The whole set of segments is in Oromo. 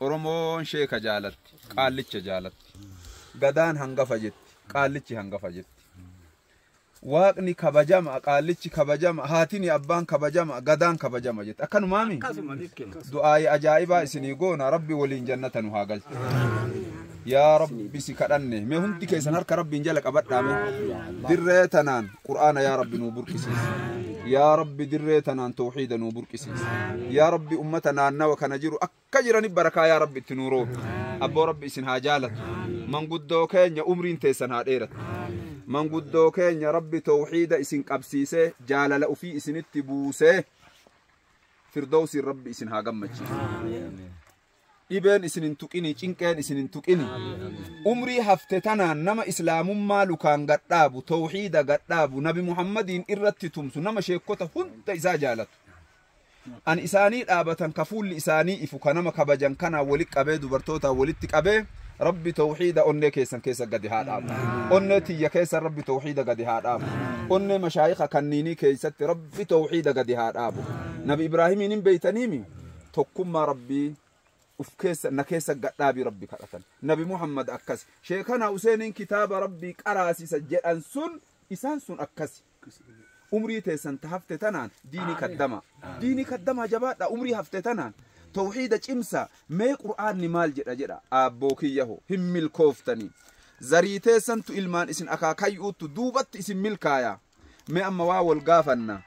Oromoon sheeka jaalatti, qaallicha jaalatti. Gadaan hangafa jetti, qaallichi hangafa jetti. Waaqni kabajama, qaallichi kabajama, haatini abbaan kabajama, gadaan kabajama jetti. Akkanumaami? Du'aayi ajaa'ibaa isinii goona Rabbi waliin jannata nu haa galchu. Yaa Rabbi si kadhanne mee hundi keessan harka Rabbiin jala qabadhaa mee dirree tanaan Qur'aana yaa Rabbi nuu burqisiisi. Yaa Rabbi dirree tanaan tawxiida nuu burqisiisi. Yaa Rabbi ummata naannawa kana jiru akka jirani barakaa yaa Rabbi itti nuu roobi. Abboo Rabbi isin haa jaalatu. Manguddoo keenya umriin teessan haa dheeratu. Manguddoo keenya Rabbi tawxiida isin qabsiisee jaalala ufii isinitti buusee firdawsiin Rabbi isin haa gammachiisu. Dhibeen isin hin tuqini, cinqeen isin hin tuqini. Umrii hafte tanaan nama islaamummaa lukaan gadhaabu, tawxiida gadhaabu, Nabi Muhammadiin irratti tumsu, nama sheekota hunda isaa jaalatu. An isaanii dhaabatan ka fuulli isaanii ifu ka nama kabajan kanaa walitti qabee dubartootaa walitti qabee Rabbi tawxiida onnee keessan keessa gadi haa dhaabu. Onnee tiyya keessa Rabbi tawxiida gadi haa dhaabu. Onnee mashaayika kanniinii keessatti Rabbi tawxiida gadi haa dhaabu. Nabi Ibraahimiin hin beeytaniimi tokkummaa Rabbii uf keessa na keessa gadhaabii Rabbi kadhatan. Nabi Muhammad akkas. Sheekana Huseeniin kitaaba Rabbii qaraasisa jedhan sun isaan sun akkasi. Umrii teessan ta hafte tanaan diinii kaddama. Diinii kaddamaa jabaadha umrii hafte tanaan. Tawxiida cimsa mee Qur'aanni maal jedha jedha aabboo kiyyaho hin milkooftanii. Zarii teessantu ilmaan isin akaakayyuuttu duubatti isin milkaaya. Mee amma waa wal gaafanna.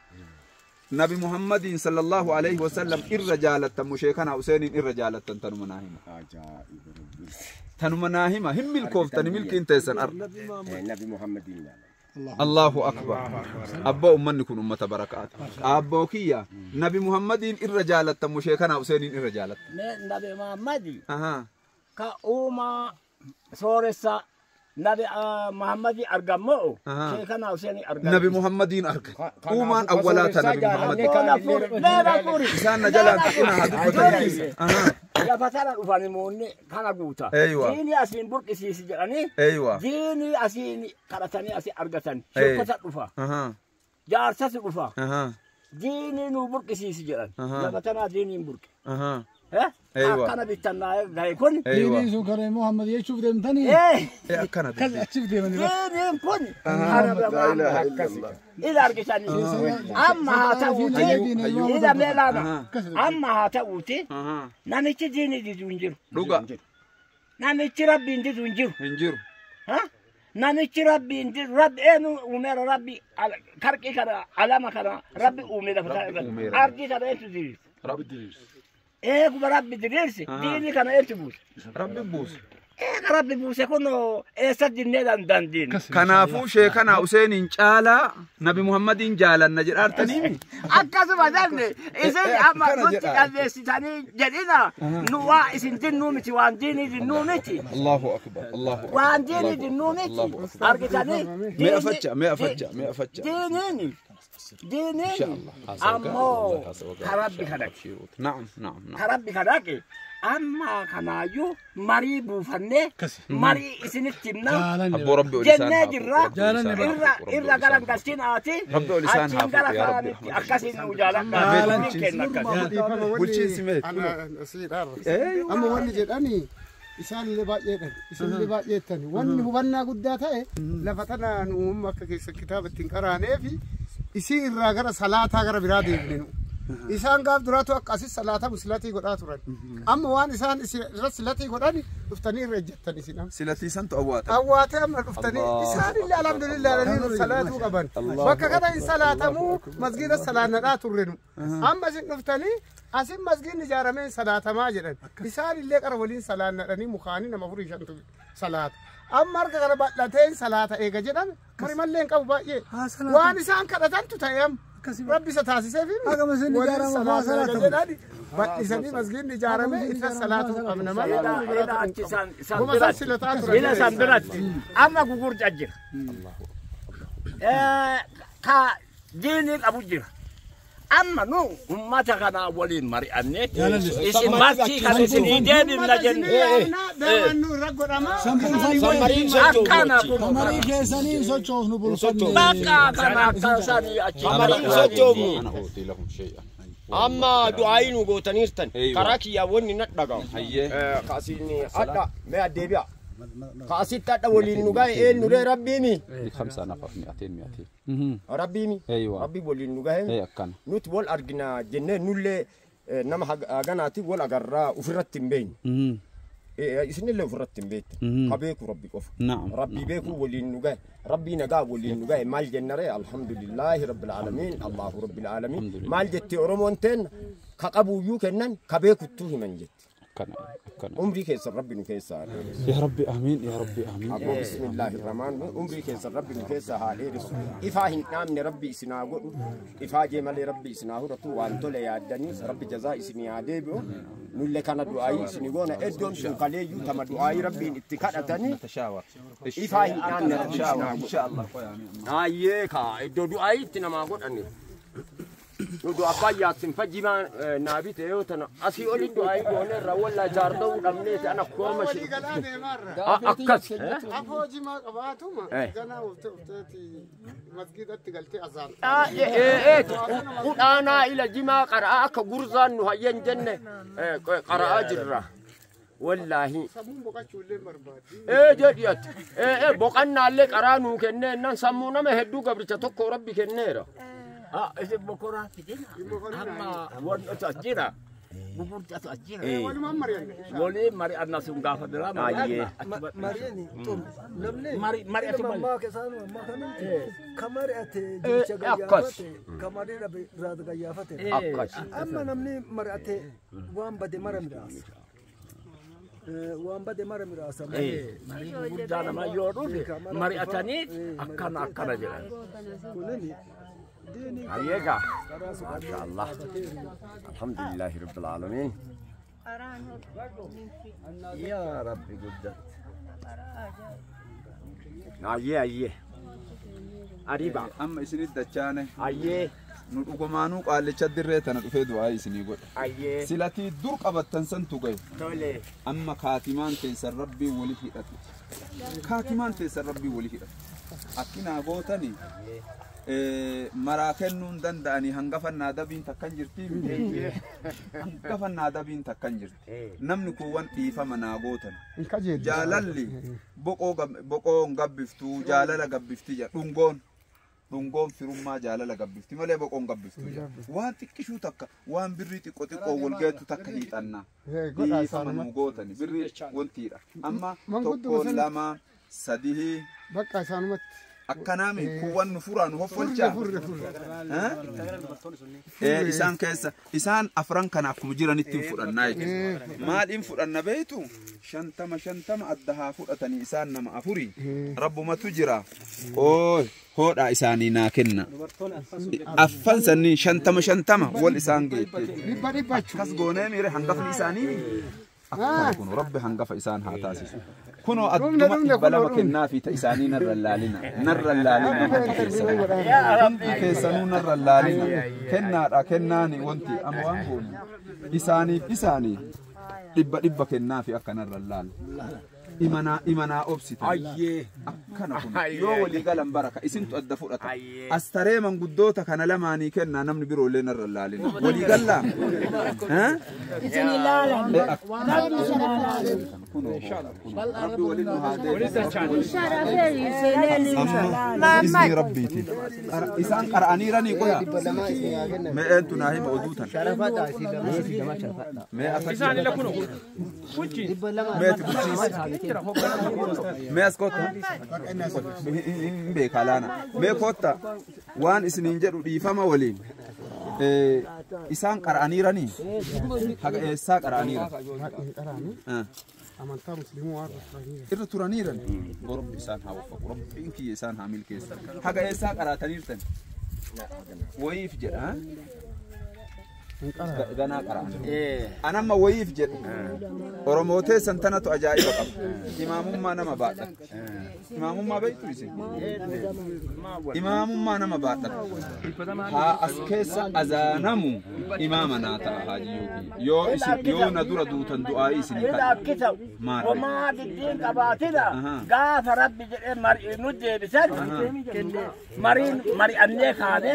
Nabi Muhammadiin sallallahu alaihi wasallam irra jaalattan moo sheekana Huseeniin irra jaalattan tanuma naa hima. Tanuma naa hima hin milkooftani milkiin teessan arra. Nabi Muhammadiin jaalladha. Allahu akbar. Abboo ummanni kun ummata barakaati. Abboo kiyya Nabi Muhammadiin irra jaalattan moo sheekana Huseeniin irra jaalattan. Mee Nabi Muhammadi Ahaa. ka uumaa sooressa Nabi Muhammadi argamoo sheekana Huseeni argamu. Nabi Muhammadiin arga. Uumaan awwalaa ta Nabi Muhammad. Meera furi. Isaan na jalaan tuqina haa dubbatanii. Ahaa. Lafa tana dhufani moonni kana guuta. Eeywa. Diinii asiin burqisiisi jedhanii. Eeywa. Diinii asiin kadhatanii asii argatan. Sheekota dhufa. Ahaa. Jaarsas dhufa. Ahaa. Diinii nuu burqisiisi jedhan. Lafa tanaa diiniin burqe. Ahaa. Eeywa. Akkana bittannaa'ee gahe kun. Eeywa. Diiniin sun kan Muhammad jechuuf deemtanii Akkana akkas achiif deemanii Diiniin kun kana Laa ilaaha illallah. ila argitanii. Amma haa ta'uuti. Ila meelaana. Amma haa ta'uuti. Ahaa. Namichi diinii didu hin jiru. Dhuga. Namichi rabbiin didu hin jiru. Hin jiru. Namichi rabbiin didu rabbi eenyu uumeera rabbi karqii kana alama kana rabbi uume lafa kana irratti. Ardii kana eenyu diriirse? Rabbi diriirse. Eeguma rabbi diriirse diinii kana eenyu buuse? Rabbi buuse. Eega rabbi buuse kun eessa dinnee dandiin? Kanaafuu sheekana Huseeniin caalaa Nabi Muhammadiin jaalanna jedhaartaniimi. Akkasuma jenne isin amma nutti dhalleessitanii jedhina nu waa isin dinnuu miti waan diinii dinnuu miti. Allahu akbar. Allahu akbar. Waan diinii dinnuu miti argitanii. Mee afacha, mee afacha, mee afacha. Diiniin diiniin ammoo ka rabbi kadhate. Naam, naam, naam. Ka rabbi kadhate amma kanaayyuu marii buufannee marii isinitti himna Abboo Rabbi ol isaan jennee haa jirra fuudhu, Rabbi ol isaan haa irra fuudhu, irra garan galchinaati Rabbi ol isaan haa achiin gara fuudhu, yaa Rabbi. kaanitti akkasiin nu jaaladha ni kenna akkas. Bulchiinsi mee? Amma wanni jedhani isaan illee baay'eedhan isinillee baay'eettani wanni hubannaa guddaa ta'e lafa tana nu uumma akka keessa kitaaba ittiin qaraaneefi isii irraa gara salaataa gara biraa deemne nu. Isaan gaaf duraatu akka asis salaatamu silatii godhaa turan. Amma waan isaan irra silatii godhan dhuftanii irra ejjettan isin amma. Silatii santu awwaata. Awwaatee amma dhuftanii isaan illee alhamdulillah jedhanii salaatuu qaban. Bakka kana hin salaatamuu masgiida salaannadhaa turre nu. Amma isin dhuftanii asin masgiidni ijaaramee hin salaatamaa jedhan. Isaan illee qara waliin salaannadhanii mukaanii nama afurii shantu salaata. Amma harka kana bal'atee hin salaata eega jedhan mari mallee hin qabu baay'ee. Waan isaan kadhatantu ta'e amma. Rabbi isa taasisee fi waliin salaata jedhan bal'isanii masgiidni ijaaramee irra salaatuu qabna malee namni biraa ta'uu hin qabu. Goma san silataa turan. Ila san biratti amma gugurca jira. Ka diinii qabu jira. Amma nu ummata kana waliin mari'annee isin martii kan isinii deebifna jenne. Akkana kun Marii keessanii sochoofnu bulfanne. bakka kana akka sanii achi. Mariin sochoofnu. Ana uutii lahum shay'an. Amma du'aayi nu gootaniirtan karaa kiyyaawwanni na dhagahu. Kaasiin adda mee addeebi'a. Kaasitti adda waliin nu gahe eenyu ree rabbiimi. 5 نفر 200 200. Rabbiimi. Rabbi waliin nu gahe. Nuti wal argina jennee nullee nama haganaati wal agarraa ofirratti hin beeknu. Isinillee ofirratti hin beektu. Ka beeku rabbi qofa. Rabbi beeku waliin nu gahe. Rabbi nagaa waliin nu gahe maal jennaree alhamdulillaahi rabbil aalamiin Allahu rabbil aalamiin maal jettee Oromoon teen ka qabuyyuu kennan ka beekuttuu himan jetti. Umrii keessan rabbi nu keessa haa dheeressu. Ya Rabbi amiin ya Rabbi amiin. Aboo bismillaahi rahmaan umrii keessan rabbi nu keessa haa dheeressu. Ifaa hin dhaamne rabbi isinaa godhu. Ifaa jee malee rabbi isinaa huratu waan tole yaaddanii rabbi jazaa isinii haa deebi'u. Nulle kana du'aayii isinii goona iddoon sun kaleeyyuu tama du'aayii rabbiin itti kadhatanii ifaa hin dhaamne rabbi isinaa godhu. Ayyee kaa iddoo du'aayii itti namaa godhani. Nudu abbaan yaadsin fajjimaa naa bite yoo tana asii oli du'aayii gooneerra wallaa jaarda'uu dhabneeti ana korma Walii galaa deemaarra. Akkas. Afoo jimaa qabaatuma ganaa ufteeti masgiidatti galtee azaan. Qudhaanaa ila jimaa qara'aa akka gurzaan nu hayyan jenne qara'aa jirra. Wallaahi. Sammuun boqachuu illee barbaaddi. Jedhi ati. Boqannaallee qaraa nuu kenneennan sammuu nama hedduu gabricha tokko rabbi kenneera. Isin bokoraa fidina. Amma wantoota as jira. Gugurdaatu as jira. Walumaan mari'anne. Waliin mari'anna sun gaafa biraa mari'anna. Mari'ani namni Mari'atu malee. ammaa keessaan ammaa kamitti ka mari'ate jecha gayyaafate ka marii dhabe raad gayyaafate. Akkas. Amma namni mari'ate waan bade mara midhaasa. Waan bade mara midhaasa. Marii gugurdaa namaa yoo dhufe mari'atanii akkana akkana jedhan. Kunini Ayyega. Masha Allah. Alhamdulillahi rabbil aalamiin. Yaa Rabbi guddat. Ayyee ayyee. Ariba. Amma isinit dachaane. Ayyee. Nu dhugumaanuu qaallicha dirree tana dhufee du'aa isinii godhe. Ayyee. Silatii dur qabattan santu gahe. Tole. Amma kaatimaan teessan rabbii wali hidhatu. Kaatimaan teessan rabbii wali hidhatu. Akkinaa gootanii maraa kennuun danda'anii hangafannaa dabiin takkan jirti. Hangafannaa dabiin takkan jirti. Namni kuuwwan dhiifama naa gootan. Jaalalli boqoon gabbiftuu jaalala gabbifti jedha dhungoon. Dhungoon firummaa jaalala gabbifti malee boqoon gabbiftuu jedha. Waan xiqqishuu takka waan birrii xiqqoo xiqqoo wal geettu takka hiixannaa. Dhiifama nuu gootani birrii wantiidha. Amma 1 2 3 Bakka isaanumatti. Akkanaami kuuwwan nu furaa nu hoffolchaa. Isaan keessa isaan afran kana akkuma jiranitti hin fudhannaa jechuudha. Maaliin fudhanna beektu 50 50 adda haa fudhatanii isaan nama afurii rabbumatu jira. Hoodhaa isaanii naa kenna. Affan sanniin 50 50 wal isaan geette. Akkas goonee miire hangafni isaanii akkana kun rabbi hangafa isaan haa taasisu. Kunoo adduma 200 kennaa fi isaanii narra laalina. Narra laalina hundi keessanuu narra laalina. Kennaadha kennaani wanti amma waan goonu isaaniif isaanii 100 kennaa fi akka narra laalu. Imanaa obsitan. Akkana kun yoo walii galan baraka isintu adda fudhata. As taree manguddoota kana lamaanii kennaa namni biroo illee narra laalina. Walii gallaa? Isin ilaalan. Rabbi waliin nu haa deebisu. Izni rabbiiti. Isaan qara'aniiranii qoya. Mee eentu naa hima oduu tan. Mee Meeti bulchiisi. Mee as kotta. Hin beekaa laana. Mee kotta waan isiniin jedhu dhiifama waliin. Isaan qara'aniiranii? Haga eessaa qara'aniira? Amantaa musliimaa waan turaniira. Irra turaniiran. Rabbi isaan haa waffaqu. Rabbiin kiyya isaan haa milkeessa. Haga eessaa qaraataniirtan? Wayiif jedha. Ganaa qara'an. Anamma wayiif jedhu. Oromootee san tanatu ajaa'iba qaba. Imaamummaa nama baadhatti. Imaamummaa beektu isin? Imaamummaa nama baadhatti. Haa as keessa azaanamu imaama naa ta'a haajiyyuu kiyya. Yoo isin yoo na dura duutan du'aa'ii isinii kadha. Homaa diddiin qabaatina gaafa rabbi jedhee marii nu deebisan mariin mari'annee kaane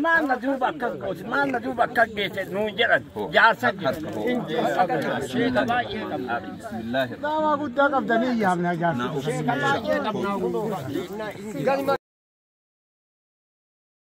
maal na duuba akkas gooti maal na duuba akkas geesse. Nuun jedhan jaarsa jira. Sheeka baay'ee qabna. Bismillaahi. Dawaa guddaa qabdanii yaamna jaarsa. Sheeka baay'ee qabnaa kunoo.